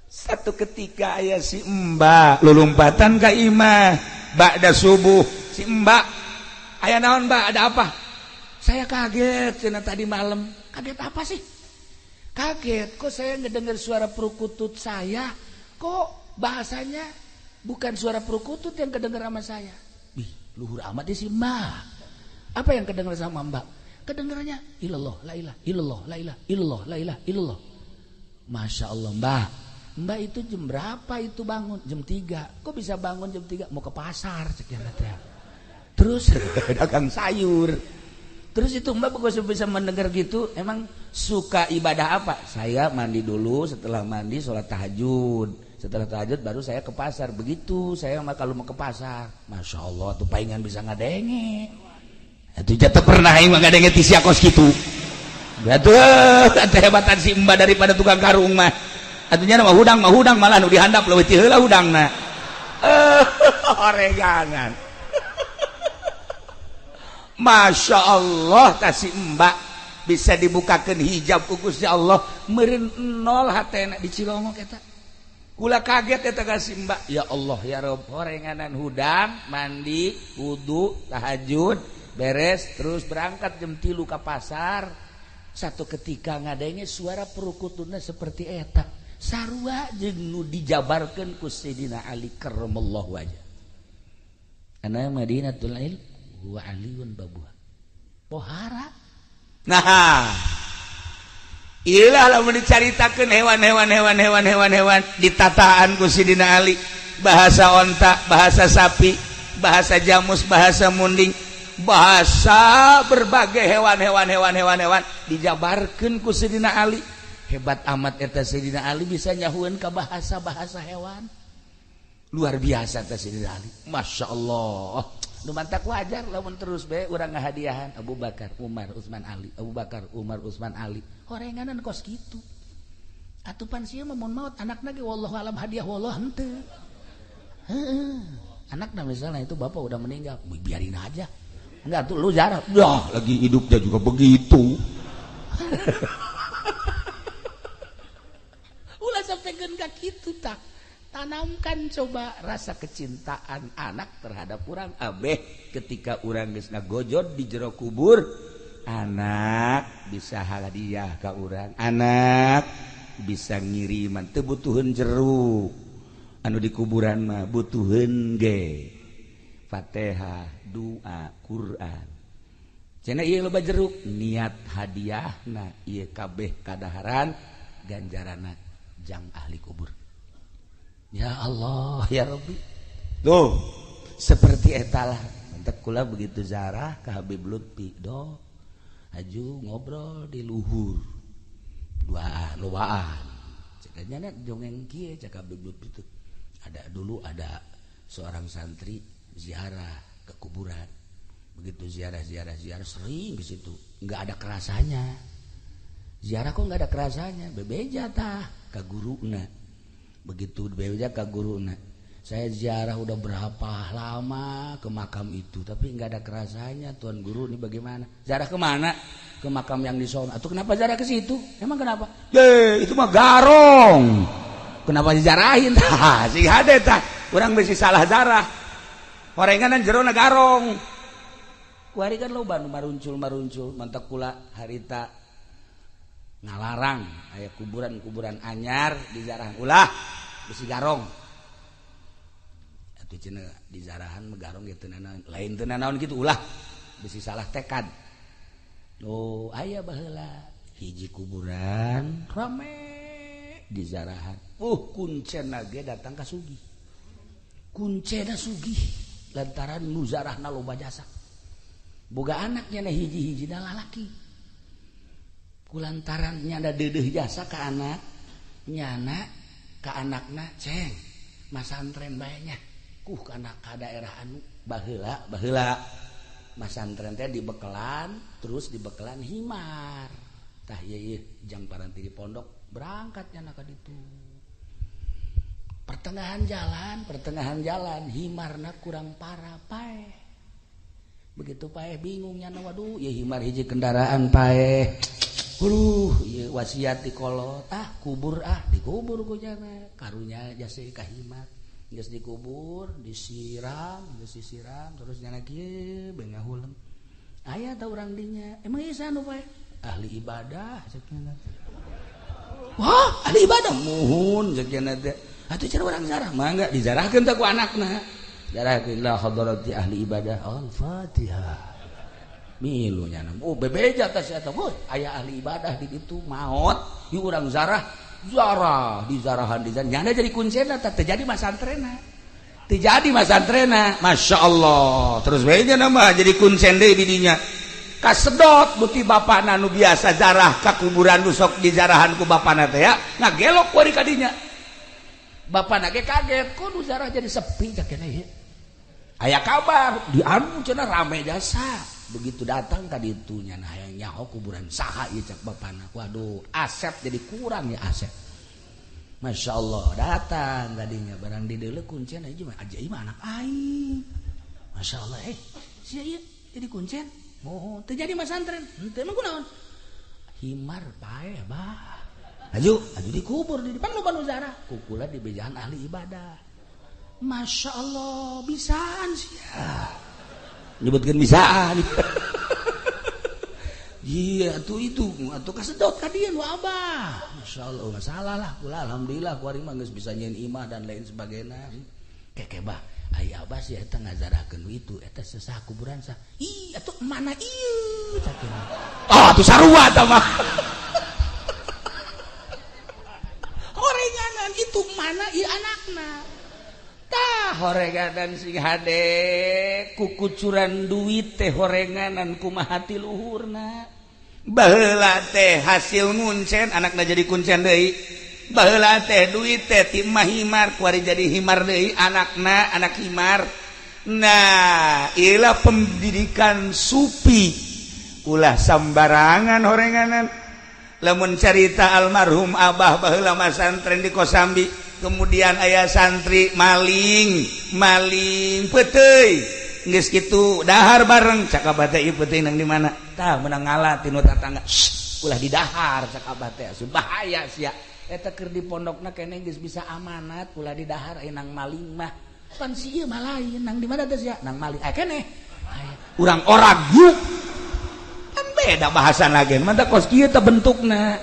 Speaker 2: Satu ketika aya si Mbak lulumpatan ka imah ba'da subuh si Mbak aya naon Mbak ada apa?
Speaker 1: Saya kaget cenah tadi malam. Kaget apa sih? Kaget kok saya ngedengar suara perkutut saya, kok bahasanya bukan suara perkutut yang kedengar sama saya. Ih, luhur amat sih Mbak. Apa yang kedengar sama Mbak? Kedengarannya ilallah la ilah illallah la ilah illallah la ilah illallah. Masya Allah Mbak. Mbak itu jam berapa itu bangun? Jam 3. Kok bisa bangun jam 3? Mau ke pasar cek teh. Terus
Speaker 2: dagang sayur. Terus itu Mbak kok bisa mendengar gitu? Emang suka ibadah apa? Saya mandi dulu, setelah mandi sholat tahajud. Setelah tahajud baru saya ke pasar. Begitu saya mah kalau mau ke pasar. Masya Allah tuh palingan bisa ngadenge. Itu jatuh pernah aing mah ngadenge ti sia kos kitu. Atuh kehebatan si Mbak daripada tukang karung mah. Atunya mah hudang malah nu dihandap leuwih ti heula hudangna. Oregangan. Masya Allah kasih Mbak bisa dibukakan hijab ku Gusti Allah meureun nol hatena di Cilongok eta. Kula kaget eta kasih Mbak. Ya Allah ya Rob, horenganan hudang, mandi, wudu, tahajud, beres terus berangkat jam 3 ka pasar.
Speaker 1: Satu ketika ngadenge suara perukutuna seperti eta. Sarua jeung nu dijabarkeun ku Sayyidina Ali karramallahu wajah. Ana Madinatul Ilm wa Aliun babuha. Pohara.
Speaker 2: Nah, ilah lamun dicaritakeun hewan-hewan hewan-hewan hewan-hewan ditataan ku Sidina Ali, bahasa onta, bahasa sapi, bahasa jamus, bahasa munding, bahasa berbagai hewan-hewan hewan-hewan hewan dijabarkeun ku Sidina Ali. Hebat amat eta Sidina Ali bisa nyahueun ka bahasa-bahasa hewan. Luar biasa eta Sidina Ali. Masya Allah. Nu mantak wajar lamun terus bae urang ngahadiahan Abu Bakar, Umar, Utsman, Ali, Abu Bakar, Umar, Utsman, Ali. Horenganan kos kitu. Atuh pan sieun mah mun maot anakna ge wallahu alam hadiah wallah henteu. Heeh. Anakna misalnya itu bapak udah meninggal, biarin aja. Enggak tuh lu jarah.
Speaker 3: Ya, lagi hidupnya juga begitu.
Speaker 1: Ulah sampai ka kitu tah. Tanamkan coba rasa kecintaan anak terhadap urang
Speaker 2: abeh ketika urang geus ngagojod di jero kubur, anak bisa hadiah ka urang, anak bisa ngiriman, teu butuheun jeruk anu di kuburan mah, butuheun ge Fatihah, doa, Quran. Cenah ieu loba jeruk, niat hadiahna ieu kabeh kadaharan ganjaranna jang ahli kubur.
Speaker 1: Ya Allah ya Rabbi.
Speaker 2: Tuh
Speaker 1: seperti etalah mantak kula begitu zarah ke Habib Lutfi do aju ngobrol di luhur duaan lobaan cekanya dongeng kieu cek Habib Lutfi tuh. Ada dulu ada seorang santri ziarah ke kuburan, begitu ziarah ziarah ziarah sering ke situ, nggak ada kerasanya ziarah, kok nggak ada kerasanya, bebeja tah ke guruna. Begitu bebeja ke guruna, saya ziarah udah berapa lama ke makam itu tapi nggak ada kerasanya tuan guru, ini bagaimana? Ziarah kemana? Ke makam yang di sono. Atau kenapa ziarah ke situ? Emang kenapa?
Speaker 2: Ye, itu mah garong. Kenapa dijarahin? Tah, sing hade tah. Urang bisi salah zarah. Horenganan jerona garong.
Speaker 1: Kuari kan loba nu maruncul-maruncul, mantak kula harita ngalarang aya kuburan-kuburan anyar dizarahan ulah besi garong. Atuh cenah dizarahan mah garong ge teu nanaon, lain teu nanaon kitu ulah besi salah tekad. Oh, aya baheula hiji kuburan rame dizarahan. Kuncena ge datang ka sugih. Kuncena sugih lantaran nu zarahna loba jasa. Boga anaknya na hiji-hiji na lalaki. Kulantaran nyana deudeuh jasa ka anak, nyana ka anakna ceng masantren bae nya. Kuh kana ka daerah anu baheula baheula masantren teh dibekelan terus dibekelan himar. Tah ieu ieu jang paranti di pondok berangkat nyana ka ditu. Pertengahan jalan himarna kurang parah paeh. Begitu paeh bingung nyana, waduh ieu himar hiji kendaraan paeh. Huluh, ieu wasiat di kolot, ah kubur ah dikubur ku nyana. Karunya jasa ka himar. Geus dikubur, disiram, geus disiram terus nyana kieu bae ngahuleng. Aya tah urang dinya. Emang ieu saha nu paeh? Ahli ibadah cek nyana. Wah, ahli ibadah muhun cek nyana teh. Atuh cara urang zarah mangga dizarahkeun teh ku anakna. Zarahkeun la hadarati ahli ibadah. Al-Fatihah. Milu nyana. Oh, bebeja tah si eta. Woi, aya ahli ibadah di ditu maot, ieu urang zarah, zarah dizarahan dizarahan. Nyana jadi kuncena tah teu jadi masantrena.
Speaker 2: Teu jadi masantrena. Masya Allah. Terus bae nya mah jadi kuncen deui di dinya. Kasedot buti bapana nu biasa zarah ka kuburan nu sok dizarahan ku bapana teh ya, ngagelok kuari ka dinya.
Speaker 1: Bapana ge kaget, kok nu zarah jadi sepi cak kene ieu. Aya kabar di anu cenah rame jasa. Begitu datang ka ditu nyana hayang nyaho kuburan saha ieu cak bapana. Waduh, aset jadi kurang ya aset. Masya Allah datang tadinya barang di deuleu kuncen aja mah aja mah anak aing. Masya Allah sia ieu jadi kuncen. Moho teu jadi masantren. Henteu emang kunaon? Himar paeh bah. Aju, aju dikubur di depan loba nu zarah. Kukula di bejaan ahli ibadah. Masya Allah bisaan sia.
Speaker 2: Nyebutkeun bisaan.
Speaker 1: Iya atuh itu atuh kasedot ka dieu nu abah. Masyaallah masalah lah kula alhamdulillah kuari mah geus bisa nyieun imah dan lain sebagainya. Keke bah ai abah sih eta ngazarahkeun itu eta sesah kuburan sah. Ih atuh mana ieu cak. Ah atuh sarua tah mah. Horenganan itu mana ieu anakna. Tah horenganan sing hade kukucuran duit teh horenganan kumaha ti luhurna.
Speaker 2: Baheula teh hasil nguncen anakna jadi kuncen deui. Baheula teh duit teh ti mah himar kuari jadi himar deui anakna anak himar. Nah, ieulah pendidikan sufi. Ulah sambarangan horenganan. Lamun carita almarhum abah baheula masantren di Kosambi, kemudian ayah santri maling maling peuteuy geus kitu dahar bareng cak abah teh ieu peuteuy nang di mana tah meunang ngala tinu tatangga ulah didahar cak abah teh asup bahaya sia eta keur di pondokna keneh geus bisa amanat ulah didahar aya nang maling mah pan si ieu mah lain nang di mana teh sia nang maling aya keneh
Speaker 1: urang orang yuk kan beda bahasan lagi mantap kos kieu teh bentukna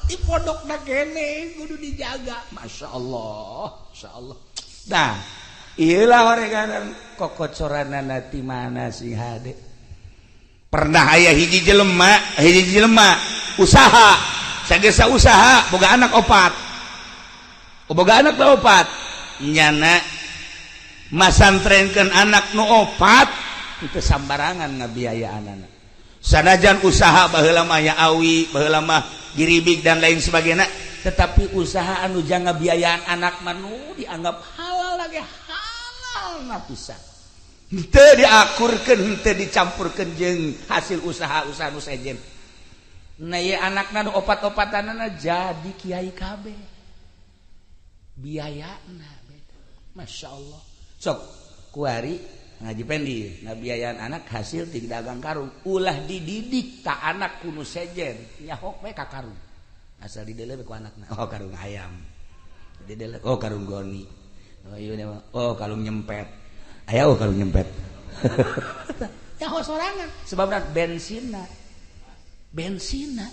Speaker 1: di pondokna kene kudu dijaga. Masya Allah, Masya Allah.
Speaker 2: Nah, iyalah horenganan kokocoranana ti mana sing hade. Pernah aya hiji jelema usaha, sagesa usaha boga anak opat. Boga anak opat. Nyana masantrenkeun anak nu opat teu sambarangan ngabiayaanana. Sanajan usaha baheula mah ya awi, baheula mah giribik dan lain sebagainya,
Speaker 1: tetapi usaha anu jang ngabiayaan anak manu dianggap halal lagi halal na pisan.
Speaker 2: Henteu diakurkeun, henteu dicampurkeun jeung hasil usaha-usaha nu sejen.
Speaker 1: Nah ieu anakna nu opat-opatanana jadi kiai kabeh. Biayana beda. Masya Allah.
Speaker 2: Sok kuari ngaji pendi ngabiayaan anak hasil ti dagang karung ulah dididik tak anak kuno sejen nyahok we ka karung asal didele we ku anakna oh karung ayam didele oh karung goni oh ieu oh karung nyempet aya oh karung nyempet
Speaker 1: nyaho sorangan sebabna bensinna bensinna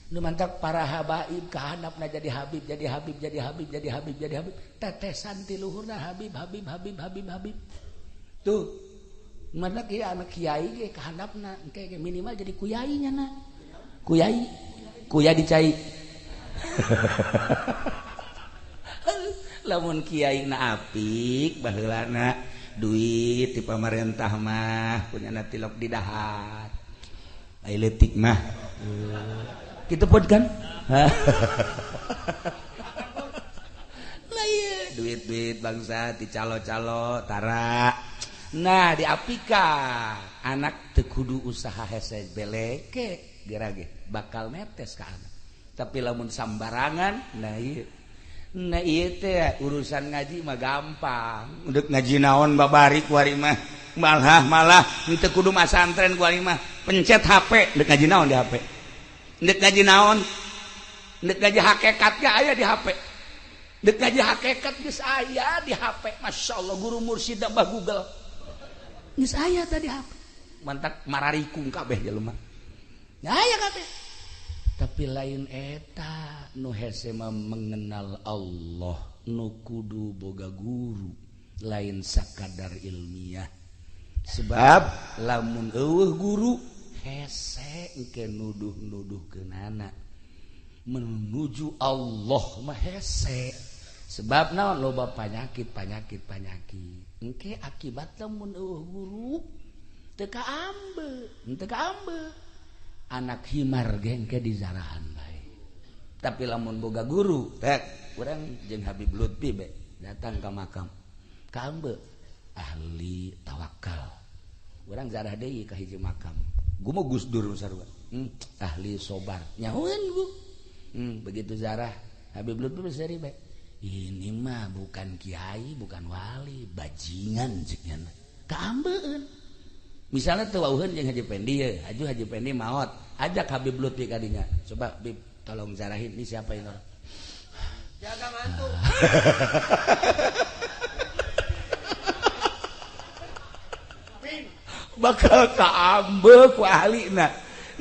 Speaker 1: nu mantak para habaib kahandapna jadi habib jadi habib jadi habib jadi habib jadi habib tetesan ti luhurna habib habib habib habib habib tuh mana kiai anak kiai ge kahandapna engke minimal jadi kuyai nya na kuyai kuya dicai
Speaker 2: lamun kiai na apik baheulana duit ti pamarentah mah kunyana tilok di dahar ai leutik mah
Speaker 1: kitu pun kan
Speaker 2: lah ieu duit-duit bangsa ti calo-calo tara.
Speaker 1: Nah diapika anak teu kudu usaha hese beleke gerage bakal netes ka anak. Tapi lamun sambarangan nah ieu teh urusan ngaji mah gampang.
Speaker 2: Udah ngaji naon babari kuari mah malah teu kudu masantren kuari mah pencet HP deuk ngaji naon di HP. Deuk ngaji naon? Deuk ngaji hakikat ge aya di HP.
Speaker 1: Deuk ngaji hakikat geus aya di HP. Masyaallah guru mursyid bah Google. Geus aya tadi HP.
Speaker 2: Mantak mararikung kabeh jelema.
Speaker 1: Aya kabeh. Tapi lain eta nu hese mah mengenal Allah, nu kudu boga guru, lain sakadar ilmiah. Sebab lamun eueuh guru hese engke nuduh-nuduhkeunana. Menuju Allah mah hese. Sebab naon loba penyakit penyakit penyakit. Engke akibat lamun eueuh guru teu kaambe, teu kaambe. Anak himar ge engke dizarahan bae. Tapi lamun boga guru, tek urang jeung Habib Lutfi be datang ka makam. Kaambe ahli tawakal. Urang zarah deui ka hiji makam. Gumo Gus Dur sarua. Ahli sobar. Nyahoeun gu. Begitu zarah Habib Lutfi seri bae. Ini mah bukan kiai, bukan wali, bajingan ceknya. Kaambeun. Misalnya tuh wauheun jeung Haji Pendi ye, Haji Pendi maot, ajak Habib Lutfi kadinya. Coba Bib, tolong zarahin ini siapa ini orang?
Speaker 4: Jaga mantu.
Speaker 2: Bakal kaambe ku ahlina.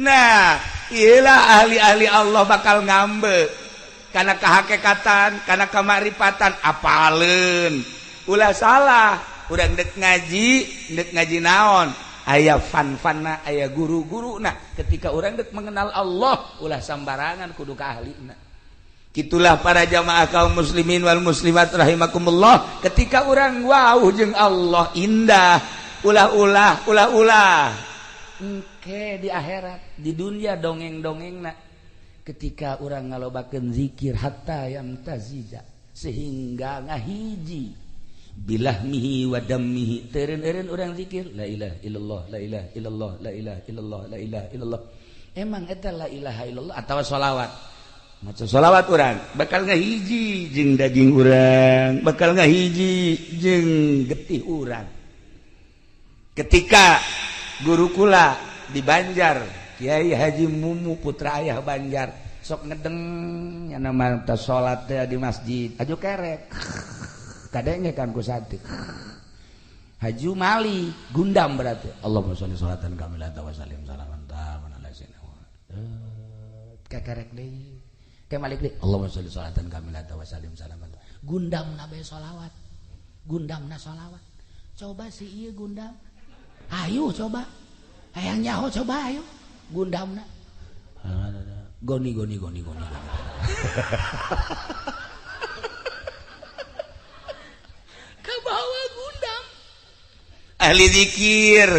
Speaker 2: Nah, iyalah ahli-ahli Allah bakal ngambe karena kehakekatan, karena kemaripatan, apaleun. Ulah salah, urang dek ngaji naon? Aya fan-fanna, aya guru-guruna. Ketika urang dek mengenal Allah, ulah sambarangan kudu ka ahlina. Itulah para jamaah kaum muslimin wal muslimat rahimakumullah. Ketika urang wau jeung Allah indah, ulah-ulah, ulah-ulah. Engke di akhirat, di dunia dongeng-dongengna. Ketika urang ngalobakeun zikir hatta yamtazija, sehingga ngahiji bilahmihi wa dammihi. Teureun-eureun urang zikir la ilaha illallah, la ilaha illallah, la ilaha illallah, la ilaha illallah. Emang eta la ilaha illallah atawa sholawat? Maca sholawat urang bakal ngahiji jeung daging urang, bakal ngahiji jeung getih urang. Ketika guru kula di Banjar, Kiai Haji Mumu putra ayah Banjar, sok ngedeng nya nama teh salat teh di masjid, aju kerek. Kadenge kan ku santri. Haji Mali gundam berarti. Allahumma sholli sholatan kamilatan wa sallim salaman taman ala sayyidina Muhammad. Kekerek deui. Malik deh. Allahumma sholli sholatan kamilatan wa sallim salaman. Gundam na bae sholawat. Gundam na sholawat. Coba si ieu gundam. Ayo coba. Hayang nyaho coba ayo. Gundam na. Goni goni goni goni. Kabawa gundam. Ahli zikir.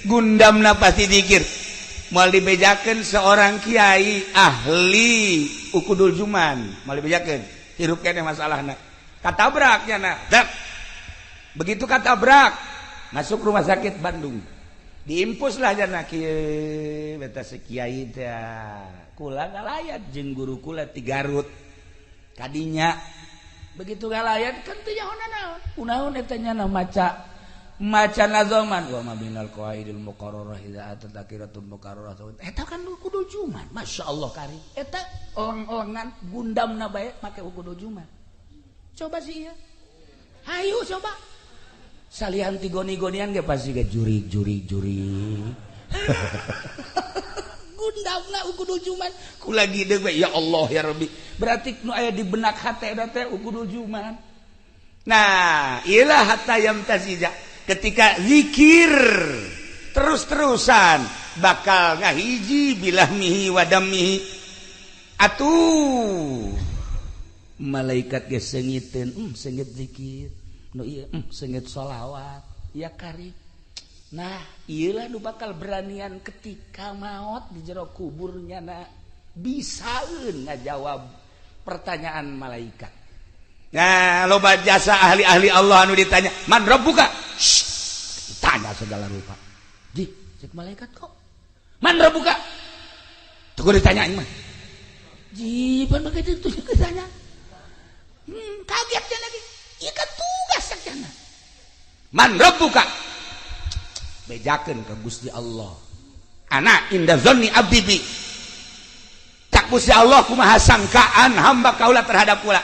Speaker 2: Gundam na pasti zikir. Moal dibejakeun seorang kiai ahli ukudul juman, moal dibejakeun hirup keneh masalahna. Katabrak nya na. Begitu katabrak masuk rumah sakit Bandung. Diimpuslah nya kieu beta si kiai teh. Kula ngalayat jeung guru kula ti Garut. Kadinya begitu ngalayat kan teu nyaho naon. Kunaon eta nya maca maca nazoman wa ma binal qawaidil muqarrarah idza atat akiratul muqarrarah eta kan kudu juman. Masya Allah kari eta eleng-elengan gundamna bae make kudu juman. Coba sih ieu, ayo coba salian ti goni-gonian ge pasti ge jurig jurig jurig. Gundamna kudu juman kula gideg we ya Allah ya Rabbi, berarti nu aya di benak hate eta teh kudu juman. Nah ilah hatta yamtazija. Ketika zikir terus-terusan bakal ngahiji bilahmihi wadamihi. Atuh malaikat ge seungiteun, seungit zikir nu ieu, seungit sholawat ya kari. Nah ieulah nu bakal beranian ketika maot di jero kuburnya na bisaeun ngajawab pertanyaan malaikat. Nah loba jasa ahli-ahli Allah anu ditanya man rabbuka? Tanya segala rupa. Ji, cek malaikat kok. Man rabbuka? Tuh ditanya mah. Ji, pan begitu tuh ditanya. Kaget dia lagi. Ieu kan tugas sakjana. Man rabbuka? Bejakeun ka Gusti Allah. Ana inda zanni abdi bi. Cak Gusti Allah kumaha sangkaan hamba kaula terhadap kula.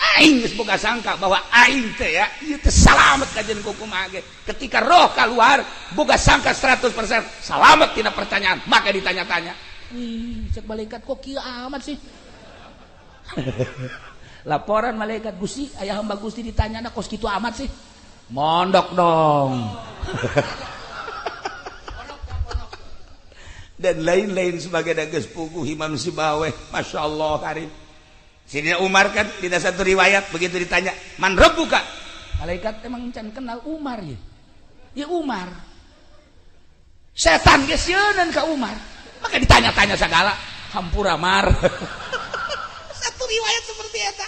Speaker 2: Aing geus boga sangka bahwa aing teh ya ieu teh salamet kajeun kumaha ge. Ketika roh keluar boga sangka 100% salamet tina pertanyaan, maka ditanya-tanya. Ih, cek malaikat kok kieu amat sih. Laporan malaikat Gusti, aya hamba Gusti ditanyana kos kitu amat sih. Mondok dong. Dan lain-lain sebagai geus puguh Imam Sibaweh, Masya Allah karim. Sidina Umar kan di satu riwayat begitu ditanya man rabbuka, malaikat emang can kenal Umar ya. Ya Umar. Setan geus sieunan ka Umar. Maka ditanya-tanya segala, hampura Mar. Satu riwayat seperti eta.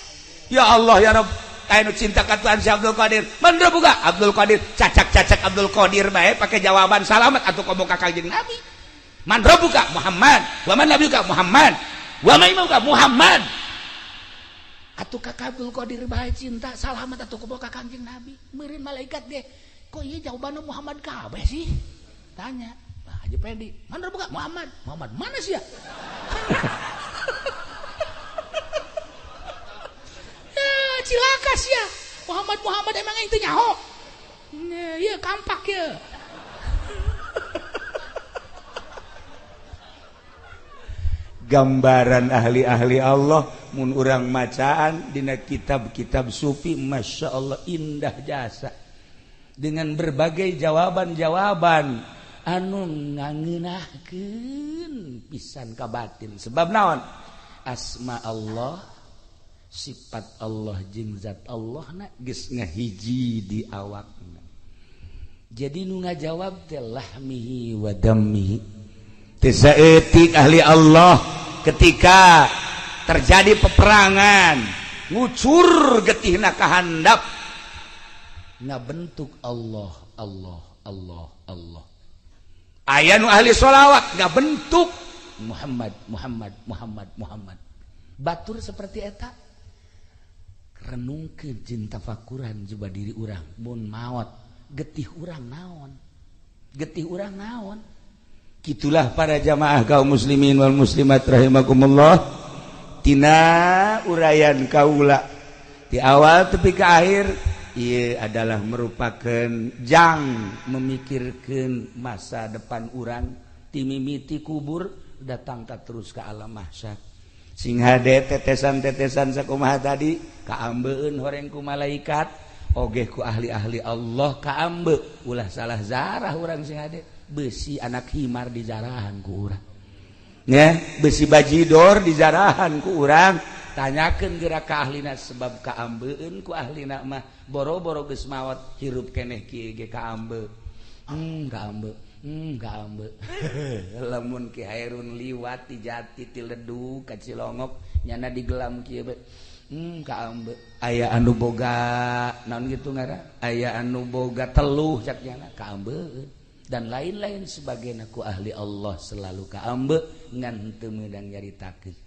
Speaker 2: Ya Allah ya Rabb, aya nu cinta ka Tuhan si Abdul Qadir. Man rabbuka? Abdul Qadir, cacak-cacak Abdul Qadir bae pake jawaban salamat atuh komo ka Kanjeng Nabi. Man rabbuka? Muhammad. Wa man nabiyuka? Muhammad. Wa man imamuka? Muhammad. Atuh ka Abdul Qadir bae cinta salamat atuh komo ka Kanjeng Nabi. Meureun malaikat ge, kok ieu jawabanna Muhammad kabeh sih? Tanya. Bah Haji Pedi, man rabbuka? Muhammad. Muhammad mana sih ya? Ya cilaka sih ya. Muhammad Muhammad emang aing teu nyaho. Ieu kampak ya. Gambaran ahli-ahli Allah mun urang macaan dina kitab-kitab sufi, Masya Allah, indah jasa dengan berbagai jawaban-jawaban anu ngangeunahkeun pisan ka batin. Sebab naon? Asma Allah, sifat Allah jeung zat Allah na geus ngahiji di awakna. Jadi nu ngajawab teh lahmihi wa dammihi. Teu saeutik ahli Allah ketika terjadi peperangan, ngucur getihna ka handap, ngabentuk Allah, Allah, Allah, Allah. Aya nu ahli sholawat ngabentuk Muhammad, Muhammad, Muhammad, Muhammad. Batur seperti eta renungkeun jeung tafakuran coba diri urang. Mun maot, getih urang naon? Getih urang naon? Gitulah para jamaah kaum muslimin wal muslimat rahimakumullah. Tina uraian kaula di awal tepi ke akhir, ia adalah merupakan jang memikirkan masa depan urang, timimiti kubur datang ka terus ke alam mahsyar. Sing hade tetesan-tetesan sakumaha tadi kaambeun horeng ku malaikat oge ku ahli-ahli Allah kaambe. Ulah salah zarah urang, sing hade. Besi anak himar dijarahan ku urang ya, besi bajidor dijarahan ku urang. Tanyakeun geura ka ahlina, sebab kaambeun ku ahlina mah. Boro-boro geus maot, hirup keneh kieu ge kaambe. Kaambe, kaambe. Lamun Ki Hairun liwat ti Jati, ti Ledug ka Cilongok, nyana digelam kieu be, kaambe. Aya anu boga naon gitu ngaran, aya anu boga teluh, cak nyana kaambe dan lain-lain sebagainya. Ku ahli Allah selalu kaambe, ngan teu meunang nyaritakeun.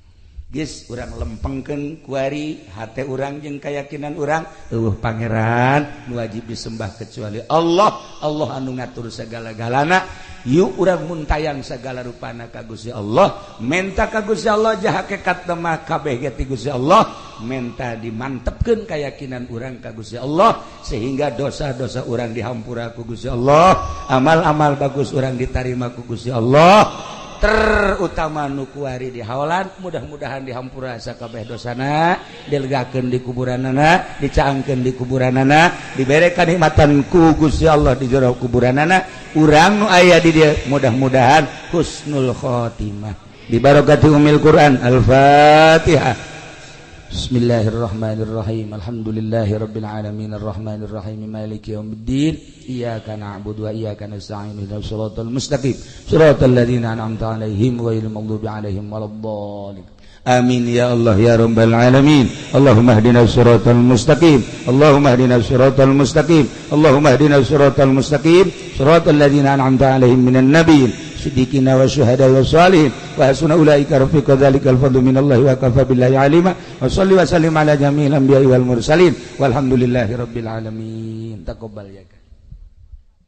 Speaker 2: Geus, urang lempengkeun kuari hate urang jeung keyakinan urang, euweuh pangeran nu wajib disembah kecuali Allah. Allah anu ngatur segala-galana. Yuk, urang muntayang segala rupana ka Gusti Allah, menta ka Gusti Allah, jah hakikat mah kabeh ge ti Gusti Allah. Menta dimantepkeun keyakinan urang ka Gusti Allah sehingga dosa-dosa urang dihampura ku Gusti Allah, amal-amal bagus urang ditarima ku Gusti Allah, terutama nu kuari di haolan. Mudah-mudahan dihampura sakabeh dosana, dilegakeun di kuburanana, dicaangkeun di kuburanana, dibere kanikmatan ku Gusti Allah di jero kuburanana. Urang nu aya di dieu mudah-mudahan husnul khotimah bi barakati umil Quran. Al-Fatihah. Bismillahirrahmanirrahim. Alhamdulillahirabbil alamin, arrahmanirrahim, maliki yaumiddin. Iyyaka na'budu wa iyyaka nasta'in. Ihdinas siratal mustaqim. Siratal ladzina an'amta 'alaihim ghairil maghdubi 'alaihim waladdallin. Amin ya Allah ya rabbal alamin. Allahumma ihdinas siratal mustaqim. Allahumma ihdinas siratal mustaqim. Allahumma ihdinas siratal mustaqim. Siratal ladzina an'amta 'alaihim minan nabiyyin, siddiqina wa syuhada wa salihin wa hasuna ulaika rafiqa. Dzalikal fadlu minallahi wa kafa billahi alima. Wa salli wa sallim ala jami'il anbiya'i wal mursalin, walhamdulillahi rabbil alamin. Taqabbal ya.